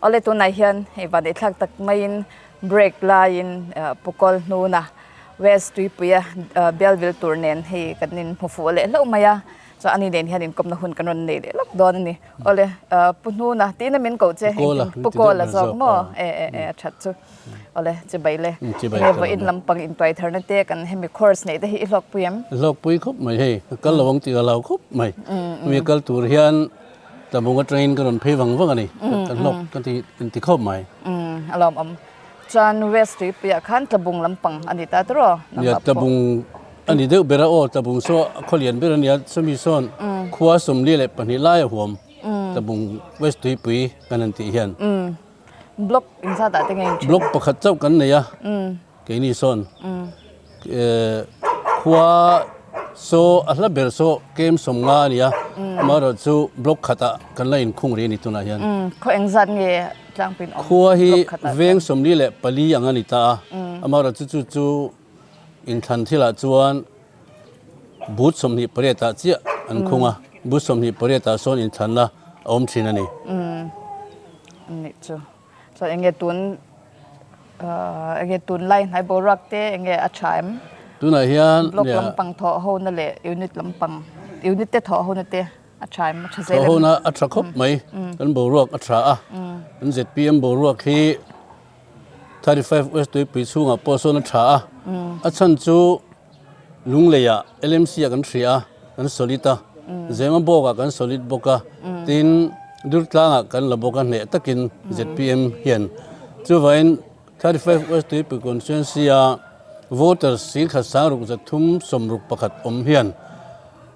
Awle tunah hian hei vaneihthlak tak maiin break laiin Pukawl hnuna West Tuipuia Bialvil tur nen hei kan inhmu fuh leh hlauh mai a, chuan ani nen hian inkawmna hun kan rawn nei leh lawk dawn a ni. Awle Pu Hnuna tiin a min koh che engtin Pu Kawla zawk maw e e e a that chu. Awle chibai le enge vawiin lampang intuai tharna te kan hemi course neih te hi i hlawkpui em? Hlawkpui khawp mai hei, ka kal lo ang tih ka lau khawp mai. Hemi kal tur hian Tlabung atangin ka rawn phei vang vang a ni, ka hlawk ka ti inti khawp mai. A lawmawm. Chuan West Tuipuiah khan Tlabung lampang a ni ta tawrh aw? Nia, Tlabung a ni deuh ber a aw, Tlabung saw a khawlian ber a nia, sawmi sawn khua 42 lai a huam Tlabung West Tuipui kan han tih hian. Block inzat ah te nge in then? Block pakhat chauh kan nei a, keini sawn khua saw a hla ber saw kem 50 a ni a, amaherawhchu block khatah kan la inkhung rih a ni tunah hian. Khaw engzat nge tlangpui in awm Khua hi veng 44 ang a ni ta a, amaherawhchu chu chu inthlan thilah chuan Booth 28 ah chiah an khung a, booth 28 ah sawn inthlanna a awm thin a ni. Anih chu. Chuan enge tun enge tunlai hnai boruak te enge a tha em? Tunah hian Block lampang thawh hona leh unit lampang unit te thawh hona te a tha em? A tha zel em? Thawh hona a tha khawp mai. Kan boruak a tha a. Kan zpm boruak hi 35 West Tuipui chhungah pawh sawn a tha a. A chhan chu Lungleiah LMC ah kan hria a, kan solid a, Zemabawkah kan solid bawk a, tin Durtlangah kan la bawk a hneh takin zpm hian. Chuvangin 35 West Tuipui Constituency a voters 16,361 awm hian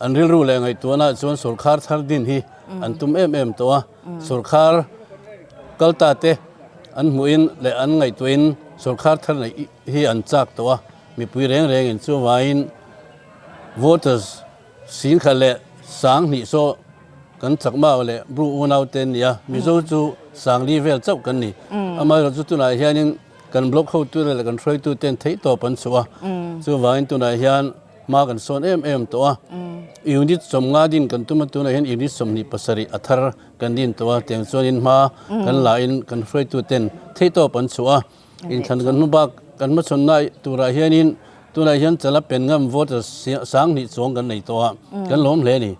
an rilru leh ngaihtuahnaah chuan sawrkar thar din hi an tum em em tawh a, sawrkar kalta te an hmuhin leh an ngaihtuahin sawrkar thar neih hi an chak tawh a. Mipui reng rengin chuvangin voters 10,002 saw kan chakma leh Bru unau te an ni a, Mizo chu 4000 vel chauh kan ni. Amaherawhchu chu tunah hianin kan block hotu leh kan hruaitu ten theihtawp an chhuah a, chuvangin tunah hian hma kan sawn em em tawh a. Unit 50 din kan tum a, tunah hian unit 27 a thar kan din tawh a, tiang chuanin hma kan lahin kan hruaitu ten theihtawp an chhuah a. Inthlan kan hmu bak kan hmachhawnna turah hianin tunah hian chala pen ngam voters 2000 chuang kan nei tawh a, kan lawm hle a ni.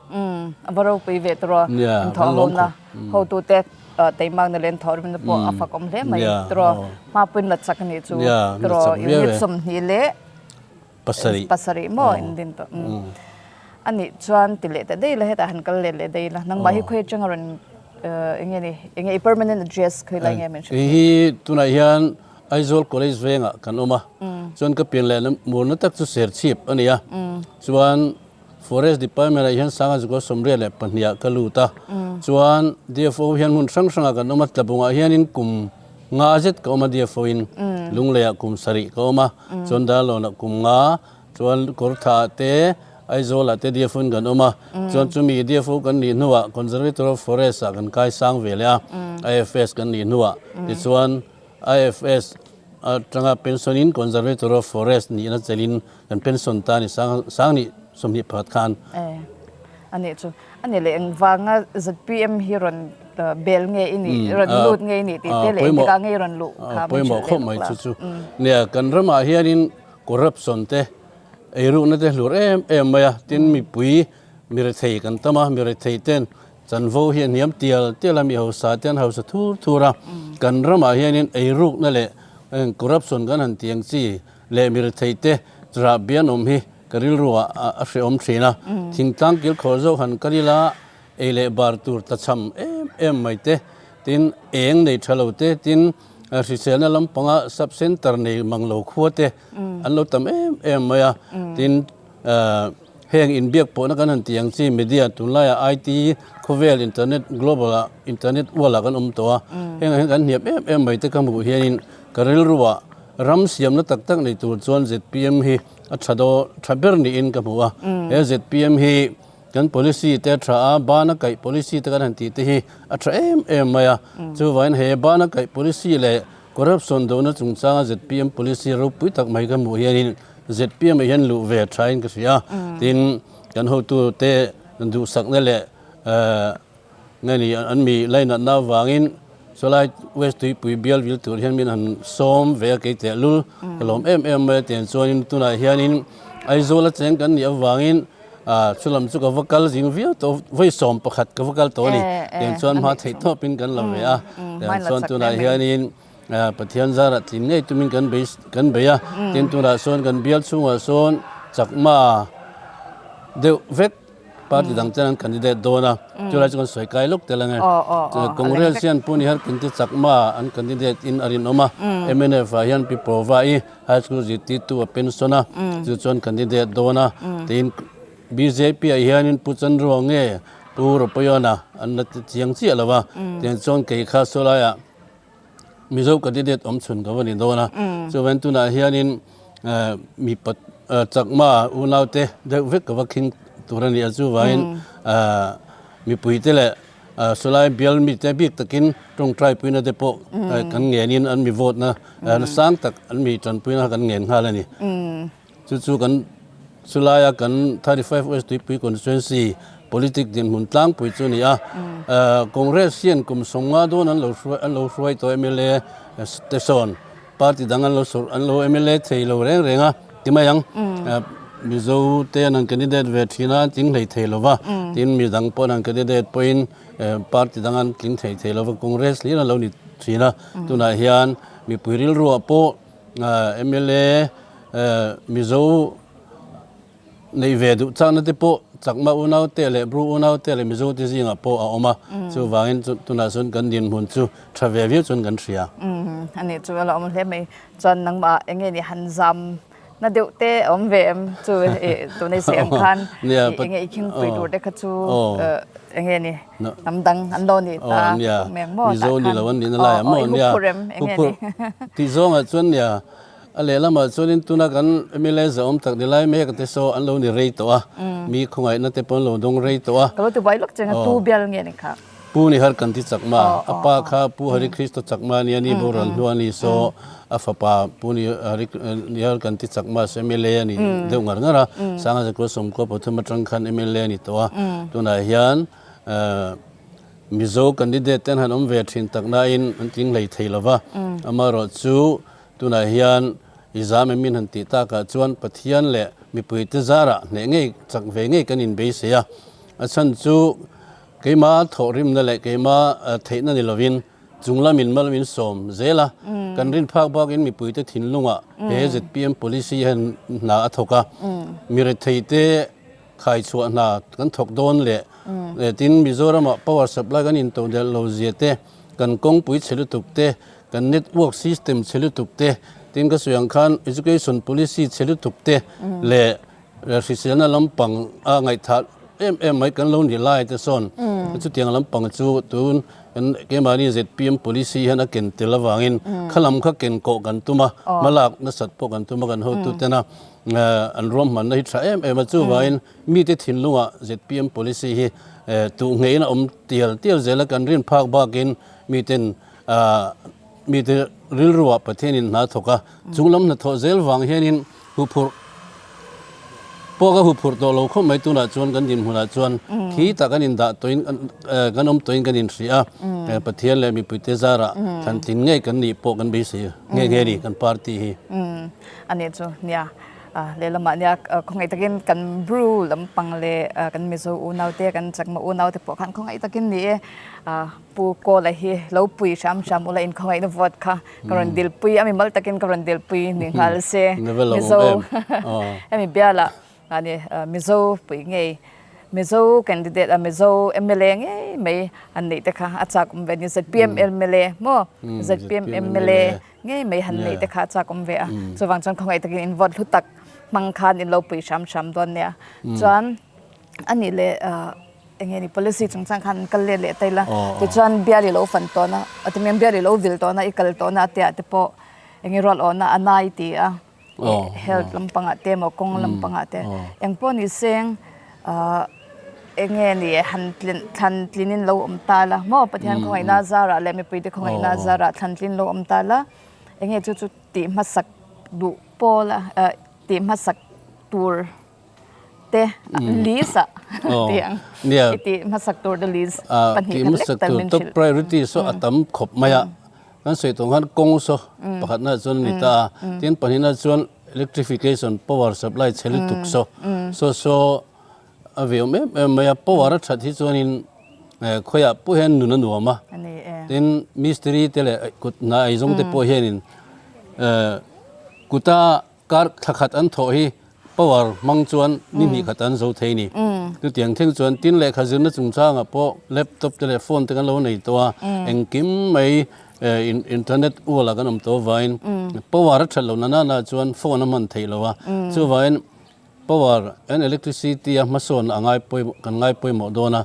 A va ropui ve tawh a, inthawh hona hotute teimakna leh inthawh rimna pawh a fakawm hle mai tawh a, hma pawhin la chak a nih chu tawh a, unit 27 maw in din tawh. A nih chuan ti leh ta daih la hetah han kal let leh daih la, nangmah hi khawi atanga rawn eng nge ni, eng nge i permanent address khawi lai nge min hrilh Kei hi tunah hian Aizawl College vengah kan awm a, chuan ka pian lehna murna tak chu Serchhip a ni a, chuan Forest Department ah hian Sangha 82 ah ka lut a, chuan DFO hian hmun hrang hrangah kan awm a, Tlabungah hianin kum nga zet ka awm a DFO in, Lungleiah kum 7 ka awm a, chuan Darlawnah kum nga, Chuan Kawrtha te, Aizawl ah te DFO in kan awm a, chuan chumi DFO kan nih hnuah Conservator of Forest ah kan kai sang ve leh a, IFS kan nih hnuah tichuan IFS atanga pension in Conservator of Forest nihna chelin kan pension ta a ni 2021 khan. E, a nih chu. A nih leh engvanga zpm hi rawn bel nge i nih, rawn lut nge i nih tih te leh engtikah nge i rawn luh kha min hrilh leh lawk la. Pawimawh khawp mai chu chu. Nia, kan ramah hianin Corruption te, eirukna te hlur em em mai a, tin mipui mi rethei kan tam a, mi rethei ten chanvo hi a hniam tial tial a, mi hausa te an hausa thur thur a, kan ramah hianin eirukna leh corruption kan han tih ang chi leh mi rethei te rahbi an awm hi ka rilruah a hrehawm thin a, thingtlang kilkhawr zawk han kal ila ei leh bar tur tlachham em em mai te, tin eng nei tha lo te, tin hriselna lampanga sub centre nei mang lo khua te an lo tam em em mai a, tin heng inbiak pawhna kan han tih ang chi media tunlaiah IT khawvel internet global ah internet world ah kan awm tawh a, hengah hian kan hniam em em mai te ka hmuh hianin ka rilruah ram siamna tak tak nei tur chuan zpm hi a tha daw tha ber niin ka hmu a, he zpm hi Kan policy te a tha a, bana kaih policy te kan han tih te hi a tha em em mai a. Chuvangin he bana kaih policy leh corruption dohna chungchanga zpm policy ropui tak mai ka hmuh hianin zpm ah hian luh ve a thain ka hria. Tin, kan hotute duhsakna leh nge ni an mi lainatna avangin Sawlai West Tuipui bial vil tur hian min han sawm ve a kei teh lul ka lawm em em mai a tiang chuanin tunah hianin Aizawl a cheng kan nih avangin ah chulam chu ka va kal zing viau tawh vawi 11 ka va kal tawh a ni tiang chuan hma theih thawpin kan la ve a tiang chuan tunah hianin Pathian zarah tlin ngei tumin kan bei kan bei a tin tunah sawn kan bial chhungah sawn chakma deuh vek Party dang ten an candidate dawn a, chulai chu kan sawi kai lawk tel ang e. Congress hian Pu Nihar Kinti Chakma an candidate in a rinawm a, mnf ah hian Pi Prova i High School zirtirtu a pension a, chu chuan candidate dawn a, tiin bjp ah hianin Pu Chandrua nge Pu Ropayona an la ti chiang chiah lo a, tiang chuan kei kha sawlaiah Mizo candidate awm chhun ka va ni dawn a, chuvain tunah hianin mipa chakma unaute deuh vek ka va khing tur a ni a, chuvain mipuite leh sawlai bial mite bik takin tawngtai puina te pawh kan ngenin an mi vote na sang tak an mi tanpuina kan ngen nghal a ni. Chu chu kan chulaia kan 35 West Tuipui Constituency politic dinhmun tlangpui chu a ni a. Congress hian kum 50 dawn an lo hruai an lo hruai tawh mla te sawn party dang an lo sawrh an lo mla thei lo reng reng a ti mai ang. Mizo te an han candidate ve thin a an tling hlei thei lo va, tin mi dang pawh an han candidate pawhin party dang an tling thei thei lo va, Congress hlir an lo ni thin a. Tunah hian mipui rilruah pawh mla Mizo neih ve duh chakna te pawh Chakma unau te leh Bru unau te leh Mizo te zingah pawh a awm a, chuvangin tunah chuan kan dinhmun chu tha ve viau chuan kan hria. A nih chu a la awm hle mai. Chuan nangmah eng nge nih han zam na deuh te a awm ve em chu tun ei sawi ang khan eng nge i khingpui tur te kha chu eng nge ni hnam dang an lo nih ta kum eng maw tah khan aw i huphurh em eng nge ni. Tih zawngah chuan nia A lehlamah chuanin tuna kan mla zahawm tak ni lai mek te saw an lo ni rei tawh a, mi khawngaihna te pawh an lo dawng rei tawh a. Ka lo ti buai lawk cheng a, tu bial nge ni kha? Pu ni har kan ti Chakma, a pa kha Pu Hari Kristo Chakma a nia, ni boral hnu a ni saw a fapa Pu ni Hari ni har kan ti Chakma saw mla a ni deuh ngar ngar a, Sanga Zakua 13 atang khan mla a ni tawh a, tunah hian Mizo candidate te an han awm ve thin tak nain an tling hlei thei lova, amaherawh chu Tunah hian i zam em min han tih takah chuan Pathian leh mipuite zarah hneh ngei chak ve ngei kan inbeisei a. A chhan chu keima thawhrimna leh keima theihna ni lovin chunglamin mal min sawm zel a. Kan rin phak bakin mipuite thinlungah he zpm policy hian hna a thawk a. Mi retheite Khai chhuah hna kan thawk dawn leh tin Mizoramah power supply kan intodelh lo zia te, kan kawngpui chhe lutuk te, kan network system chhe lutuk te, tin ka sawi ang khan education policy chhe lutuk te leh hriselna lampang a ngaihthah em em mai kan lo ni lai te sawn chutiang lampang chu tun kan keimahni zpm policy hian a ken tel avangin khalam kha ken kawh kan tum a, hmalak nasat pawh kan tum a kan hotuten a. An ruahmanna hi tha em em a, chuvangin mite thinlungah zpm policy hi tuh ngeiin a awm tial tial zel a, kan rin phak bakin miten mite rilruah Pathianin hna thawk a, chunglam hnathawh zel vang hianin huphurh pawh ka huphurh tawh lo khawp mai tunah chuan kan dinhmunah chuan khi tak an indah tawhin kan awm tawhin kan inhria a, Pathian leh mipuite zarah thlantlin ngei kan nih pawh kan beisei nghe nghe a ni kan party hi. A nih chu nia lehlamah nia khawngaih takin kan Bru lampang leh kan Mizo unau te kan Chakma unau te pawh khan khawngaih takin ni e Pu Kawla hi lo pui hram hram ula inkhawngaihna vote kha ka rawn dilpui a mimal takin ka rawn dilpui ni nghal se Mizo hemi bialah Mahni Mizo pui ngei, Mizo candidate a Mizo mla ngei mai an neih te kha a chak awm ve a ni. Zpm mla maw? Zpm mla ngei mai han neih te kha a chak awm ve a. Chuvang chuan khawngaih takin in vote hlu tak hmang khan in lo pui hram hram dawn nia. Chuan a nih leh eng nge ni policy chungchang khan an kal let leh ta ila. Tichuan bial i lo fan tawhna, ati bial i lo vil tawhna, i kal tawhna a tia te pawh eng nge rual awhna a nai ti a. Health lampangah te emaw kawng lampangah te engpawh ni seng eng nge ni han tlin thlan tlinin lo awm ta la maw Pathian khawngaihna zarah leh mipuite khawngaihna zarah thlan tlin lo awm ta la eng nge chu chu tih hmasak duh pawl a tih hmasak tur. te list ah tih ang i tih hmasak tur te list pahnih khat lek tal min hrilh. Top priority saw a tam khawp mai a, kan sawi tawh khan kawng saw pakhatna chuan a ni ta a, tin pahnihna chuan electrification power supply chhe lutuk saw saw saw a ve awm em em mai a, power a that hi chuanin khawiah pawh hian nun a nuam a, tin mistiri te leh kut hna eizawng te pawh hianin kuta Kar thla khat an thawh hi power hmang chuan ni hnih khat an zo thei ni. Chutiang thleng chuan tin lehkha zirna chungchangah pawh laptop te leh phone te kan lo nei tawh a, engkim mai internet ualah kan awm tawh avangin power a that lohna nana chuan phone a hman theih lo a. Chuvangin power and electricity a hmasawn a ngai pawimawh kan ngai pawimawh dawn a.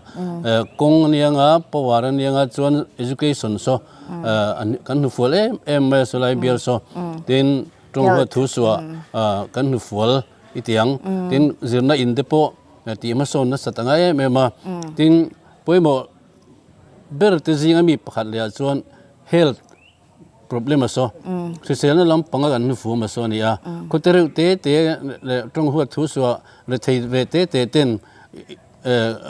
Kawng a nia nga power a nia nga chuan education saw kan hnufual em em mai a sawlai bial saw tin Tawng huat thu suah kan hnufual i ti ang. Tin, zirna in te pawh tih hmasawn nasat a ngai em em a. Tin, pawimawh ber te zinga mi pakhat leh ah chuan health problem a saw. Hriselna lampanga kan hnufu awm a saw a ni a. Khawte reuh te te leh tawng huat thu suah rethei ve te te ten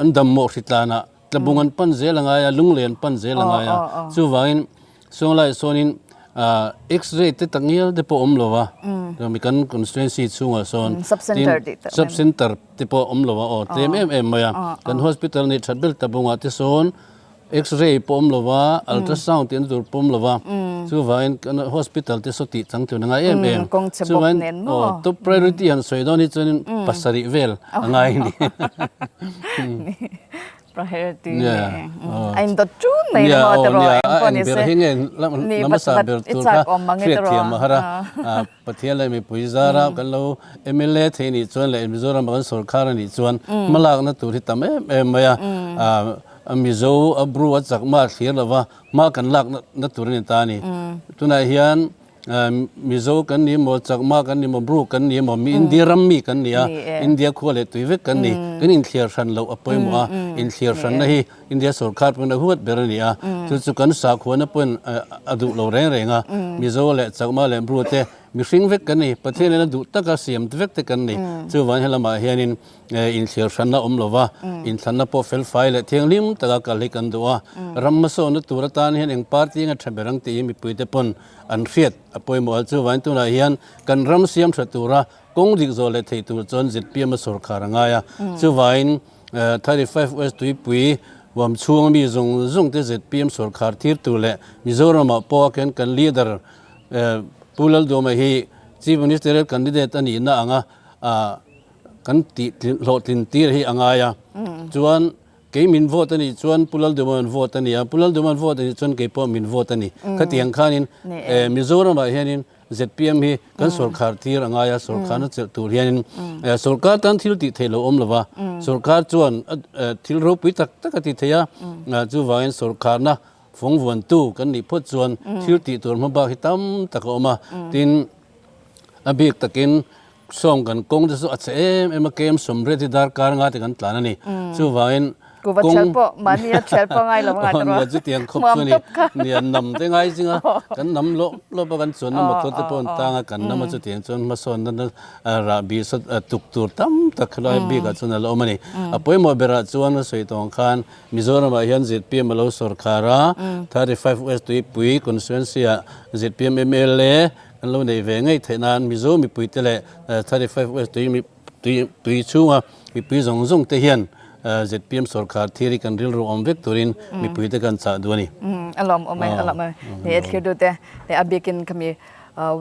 an dammawh hritlanah Tlabung an pan zel a ngai a, lunglei an pan zel a ngai a. Chuvangin Sawnglaiah sawnin X-ray te tak ngial te pawh awm lo va, mi kan constituency chhungah sawn tin sub center te pawh awm lo va aw tlem em em mai a. Kan hospital nih that ber Tlabungah te sawn X-ray pawh awm lo va, ultrasound tihna tur pawh awm lo va. Chuvangin kan hospital te saw tih chang tun a ngai em em. Chuvangin aw top priority han sawi dawn hi chuanin pasarih vel a ngai a ni. Priority nge a in dawt ṭun mai ni maw tiraw eng pawh ni se ni vat vat i chak awm mang e tiraw hriatthiam a har a Pathian leh mipui zara kan lo MLA thei nih chuan leh Mizoram a kan sawrkhar a nih chuan hmalakna tur hi tam em em mai a a Mizo a Bru a chakma a thlir lova hma kan lakna tur a ni ta a ni tunah hian Mizo kan ni maw, Chakma kan ni maw, Bru kan ni maw, mi India ram mi kan ni a, India khua leh tui vek kan ni. Kan inthliar hran loh a pawimawh a, inthliar hranna hi India sorkar pawhin a huat ber a ni a, chu chu kan sakhuana pawhin a duh lo reng reng a, Mizo leh Chakma leh Bru te mihring vek kan ni, Pathian in a duh taka siam vek te kan ni. Chuvangin helamah hianin inthliar hranna awm lo va, inthlanna pawh felfai leh thianghlim taka kal hi kan duh a, ram hmasawnna tur atan hian eng party nge tha ber ang tih hi mipuite pawn an hriat a pawimawh a, chuvangin tunah hian kan ram siam tha tura kawng dik zawh leh theih tur chuan zpm a sawrkhar a ngai a, chuvangin 35 West Tuipui huam chhunga mi zawng zawng te zpm sawrkhar thir tur leh Mizoramah pawh a khian kan leader Pu Lalduama hi Chief Ministerial candidate a nihna anga kan tih hlawhtlin tir hi a ngai a, chuan Kei min vote a nih chuan Pu Lalduma'n vote a ni a, Pu Lalduma'n vote a nih chuan kei pawh min vote a ni. Khatiang khanin Mizoramah hianin zpm hi kan sawrkhar tir a ngai a, sawrkharna chelh tur hianin sawrkar tan thil tih theih lo awm lo va, sawrkar chuan thil ropui tak tak a ti thei a, chuvangin sawrkharna fawng vuantu kan nih phawt chuan thil tih tur hmabak hi tam tak a awm a, tin a bik takin Sawng kan kawng te chu a chhe em em a, kem sawmriat hi darkar nga te kan tlan a ni. Chuvangin Kuva kawng thial pawh mahni a thial pawh ngai lo anga Aw nia chutiang khawp chu a ni. Nia nam te ngai ching a, kan nam lawp lawp a kan chuanna motor te pawh an tang a, kan nam a chutiang chuan hmasawnna na rahbi sawt tuk tur tam tak khilai bikah chuan a la awm a ni. A pawimawh berah chuan a sawi tawng khan Mizoramah hian zpm a lo sawrkhar a, 35 West Tuipui constituency ah zpm mla An lo neih ve ngei theih nan Mizo mipuite leh 35 West tui tui tui chhunga mipui zawng zawng te hian zpm sawrkhar thil hi kan rilru awm vek turin mipuite kan chah duh a ni. A lawm awm e, a lawm awm e. Ni e thlir dute leh a bikin khami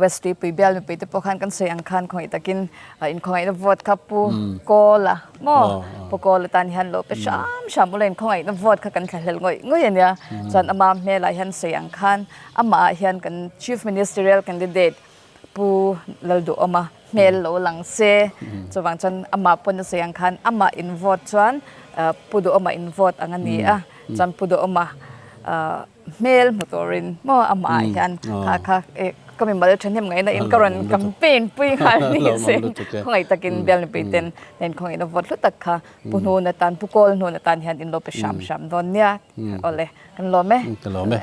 West tuipui bial mipuite pawh khan kan sawi ang khan khawngaih takin inkhawngaihna vote kha Pu Kawla maw Pu Kawla tan hian lo pe hram hram ula inkhawngaihna vote kha kan thlahlel ngawih ngawih a nia. Chuan ama hmelah hian sawi ang khan Amah ah hian kan Chief Ministerial Candidate Pu Lalduhawma hmel lo lang se, chuvang chuan amah pawn a sawi ang khan amah in vote chuan Pu Duhawma in vote ang a ni a, chuan Pu Duhawma hmel hmu turin maw amah ah hian kha kha ka mimal thahnem ngaihna in ka rawn campaign pui nghal ni se, khawngaih takin bial mipui ten nen khawngaihna vote hlu tak kha Pu Hnuna tan Pu Kawl Hnuna tan hian in lo pe hram hram dawn nia, awle kan lawm e. Ka lawm e.